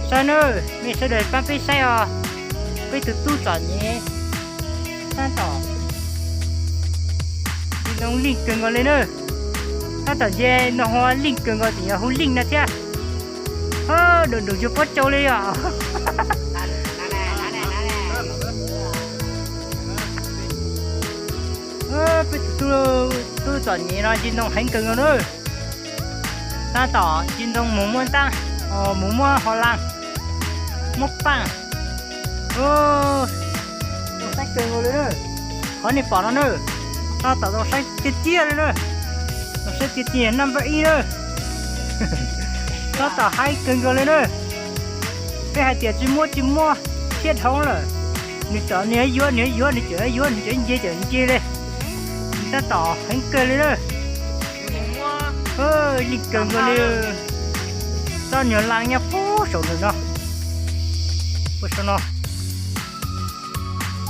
Saib nawb, nej sawv daws pab peb saib os, peb tus tub txom nyem tab tom, tsis zoo leej kawg nkaus li nawb. Tab tom nce no hu leej kawg nkaus, tseem yog hu leej no thiab. Dum dum yuav pob tsau li os. Peb tus tub txom nyem no ntsis ntoo heev kawg nkaus nawb. Tab tom ntsis ntoo mus muab ntaab, mus muab ho laag, muab paaj. Zoo saib kawg nkaus li na. Qhov nej pom no na, tab tom zoo saib tiag tiag li na. Zoo saib tiag tiag number ib na. Tab tom haib kawg nkaus li na. Peb hais tias tsis muab tsis muab, siab dhau lawm. Nws txawm nws yuav nws yuav, nws txawm yuav nws txawm nce txawm nce li. Nws tab tom heev kawg li na. Yeej kawg nkaus li. Tsob nyuag laag nyob puag saum ntawm no, puag saum no.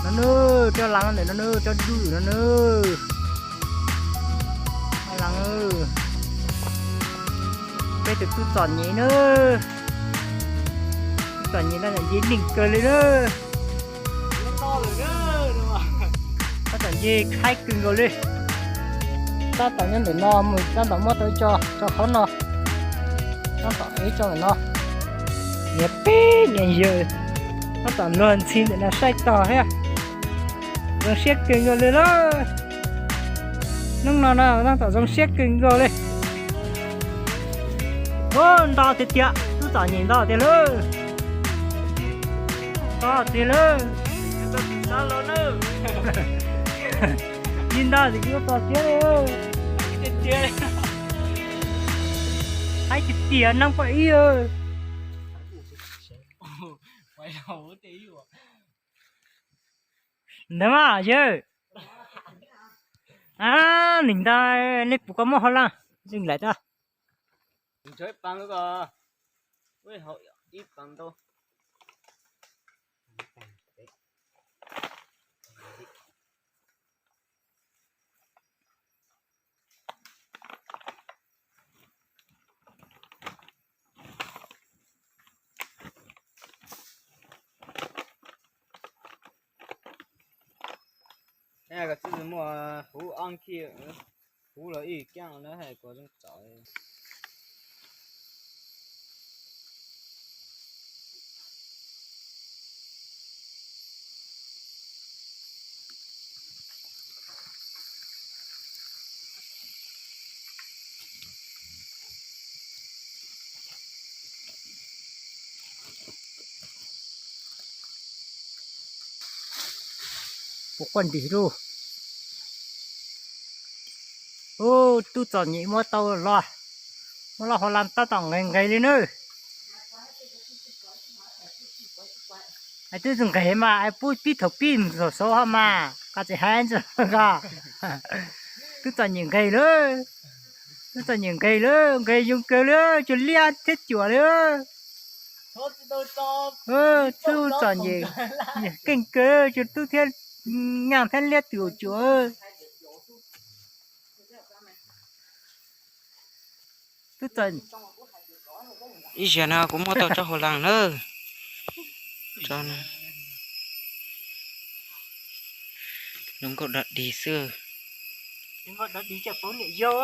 No na, tsob laag ntawm no na, tsob dub no na. Laag, peb tus tub txom nyem na. Tub txom nyem no nce leej kawg li na. Tab tom nce haib kawg nkaus li. Tab tom nyob ntawm no mus tab tom muab tau ib co rau qhov no. Tab tom ib co ntawm no. Niam peb niam yawg tab tom luag ntxhi ntawm no saib tog thiab. Zoo siab kawg nkaus li lawm. Hnub no no tab tom zoo siab kawg nkaus li. Ub, nto tiag tiag, tub txom nyem nto tiag lauj. Nto tiag lauj. Li ntawd ces kuv yuav txog siab li. Haib tiag tiag neeg poj ib. Ntawd mas yawg, nim ntawd nej puas kov muaj hauj lwm lawm tau? Koj txwj muaj huv ob khi, huv los ib kiag na hais kuv zoo txom. Puas quaj ntis lauj. Ub, tub txom nyem muab tau los, muab los hauv las tab tom nqes nqes li nawb. Es twb tsis nqes mas es pub pib thaum pib mus txog saud ho mas koj tsis hais ntsis ko. Tub txom nyem nqes lawm, tub txom nyem nqes lawm, nqes zoo kawg li, tsuas liab thiab cuam li. Tub txom nyem, nyem keej kawg, tsuas tub thiab, nyaj thiab liab twm cuam. Ib zaug no kuv muab tau tsob hauv las nawb. Zoo nkauj dog dig xwb. Zoo nkauj dog dig coj pab niam yau.